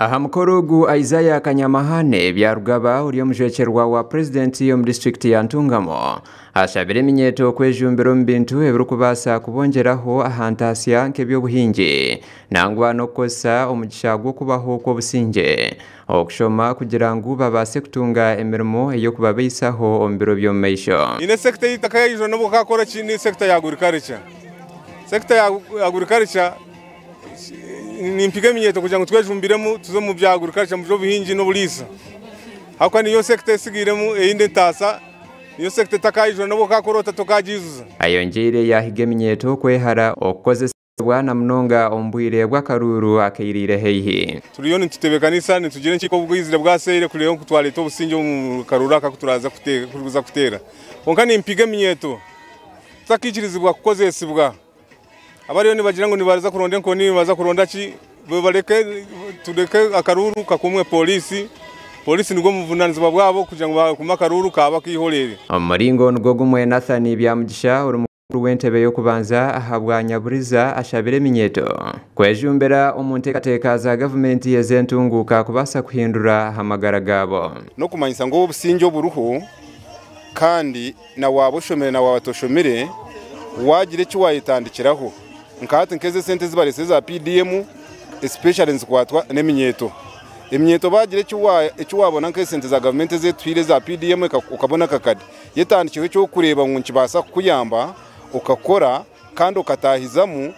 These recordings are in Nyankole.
Aha mukoro ogu, Isaiah Kanyamahane Byarugaba ori omujwekyerwa wa Purezidenti omu disiturikiti ya Ntungamo ashabire eminyeeto kwejumbira omu bintu ebirikubaasa kubongyeraho aha ntaasya nk'eby'obuhingi nangwa n'okukozesa omugisha gw'okubaho kw'obusingye okushoma kugira ngu babaase kutunga emirimo ey'okubabaisaho omu biro by'omu maisho. Nyine sector eitaka yaijura n'obu okaakora ki ni sector ya agriculture. Sector ya agriculture nimpiga eminyeeto kugira ngu twejumbiremu tuze omu bya agriculture omu by'obuhingi n'oburiisa ahabw'okuba niyo sector etsigairemu eyindi entaasa niyo sector etakaijura n'obu okaakora ota tokagiijuza. Ayongyeire yaahiga eminyeeto kwehara okukozesibwa na munonga omu bwire bw'akaruuru akairiire haihi. Turiyo nitutebeekanisa nitugira enkiiko obwizire bwaseire kureeba oku twareeta obusingye omu karuuru aka aku turaza kuteera. Kwonka nimpiga eminyeeto tutakaikirizibwa kukozesibwa. Abariyo nibagira ngu nibaza kuronda enkoni nibaza kuronda ki bareke tureke akaruuru kakuumwe pooriisi. Pooriisi nibwo buvunanizibwa bwabo kugira ngu bakuume akaruuru kaaba ak'eihoreere. Omu muringo nigwo gumwe, Nathan Byamugisha ori mukuru w'entebe y'okubanza ahabwa Nyaburiza ashabire eminyeeto kwejumbira omu nteekateeka za gavumenti ez'entunguuka kubaasa kuhindura aha magara gaabo. N'okumanyisa ngu obusingye oburiho kandi na waaba oshomire na waaba otoshomire waagira eki waayetandikiraho nka hati nk'ezi esente ezi bareetsire eza PDM especially nizikwatwa n'eminyeeto. Eminyeeto baagira eki waabona nk'esente za gavumenti ezi etuhaire eza PDM okabona akakade, yetandikireho eky'okureeba ngu nikibaasa kukuyamba okakora kandi okataahizamu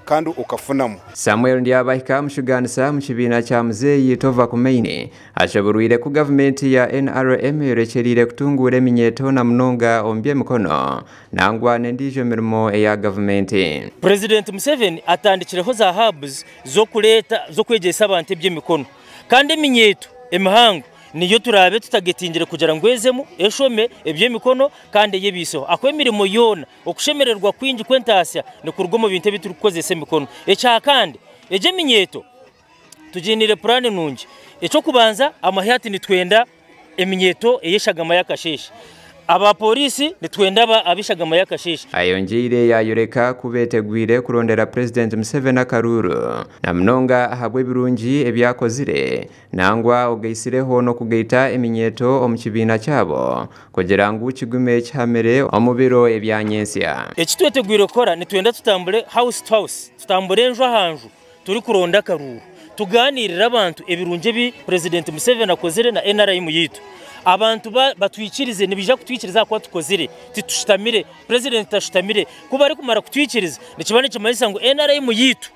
kandi okafunamu. Samuel Ndyabahika omushugaanisa omu kibiina kya Muzeeyi Tova Kumaine ashoborwire ku gavumenti ya NRM eyorekyereire kutunguura eminyeeto na munonga omu by'emikono nangwa n'endiijo mirimo eya gavumenti. Purezidenti Museveni atandikireho za hubs z'okureeta z'okwegyesa abantu eby'emikono kandi eminyeeto emihango niyo turaabe tutagetingire kugira ngu ezemu eshome eby'emikono kandi eyebaiseho ahakuba emirimo yoona Okushemererwa kwingi kw'entaasya nikuruga omu bintu ebi turikukozesa emikono. Ekya kandi, egyo eminyeeto tugiiniire puraani nungi. Eky'okubanza, amahe hati nitwenda eminyeeto ey'eshagama y'akasheeshe. Aba pooriisi nitwenda ab'eshagama y'akasheeshe. Ayongyeire yaayoreka ku beetegwire kurondera Purezidenti Museveni akaruuru na munonga ahabw'ebirungi ebi akozire Nangwa ogaitsireho n'okugaita eminyeeto omu kibiina kyabo kugira ngu kigume kihamire omu biro ebya nyentsya. Eki twetegwire kukora, nitwenda tutambure house to house, tutambure enju aha nju turikuronda akaruuru, tugaaniirire abantu ebirungi ebi Purezidenti Museveni akozire na nrm yaitu. Abantu batwikirize, nibaija kutwikiriza ahakuba tukozire, titushutamire, Purezidenti tashutamire. Ku barikumara kutwikiriza, nikiba nikimanyisa ngu nrm yaitu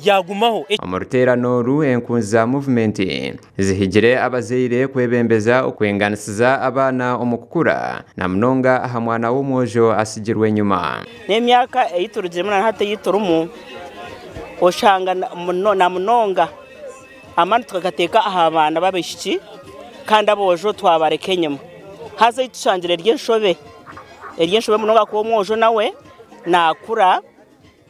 yaagumaho. Omu ruteerane oru, enkunzi za muvumenti zihigire abazaire kwebembeza okwenganisiza abaana omu kukura na munonga aha mwana w'omwojo atsigirwe enyima. N'emyaka ei turugiremu na hati ei turimu oshanga na munonga amaani tukagateeka aha baana b'abaishiki kandi aboojo twabareka enyima. Haza ei tushangire eri enshobe, eri enshobe munonga ahakuba omwojo nawe naakura.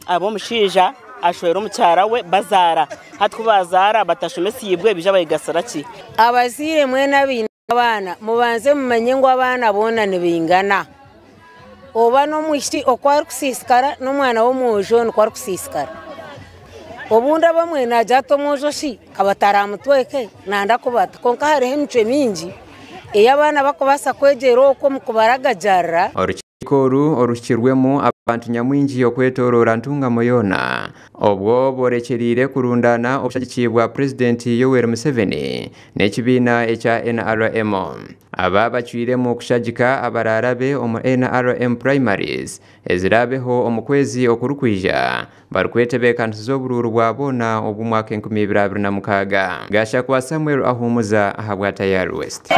Aba omushaija ashwera omukyara we bazaara. Hati ku bazaara batashomesiibwe baija bayegasira ki? Abazaire mwena abaine abaana mubanze mumanye ngu abaana boona nibaingana. Oba n'omwishiki oku arikusiisikara n'omwana w'omwojo nikwo arikusiisikara. Obundi abamwe naagira ati omwojo shi nkaba taraamutweke nanda kubata kwonka hariho emicwe mingi ei abaana barikubaasa kwegyera okwo omu kubaragajarira. Orukiiko oru oruhikirwemu abantu nyamwingi okwetoroora Ntungamo yoona obwo boorekyereire kurundaana obushagiki bwa Purezidenti Yoweri Museveni n'ekibiina ekya NRM. Aba bacwiremu kushagika abaraarabe omu NRM Primaries eziraabeho omu kwezi okurikwija barikwetebeekanisiza oburuuru bwa boona obw'omwaka 2026. Gashakwa Samuel Ahumuza ahabwa Tayari West.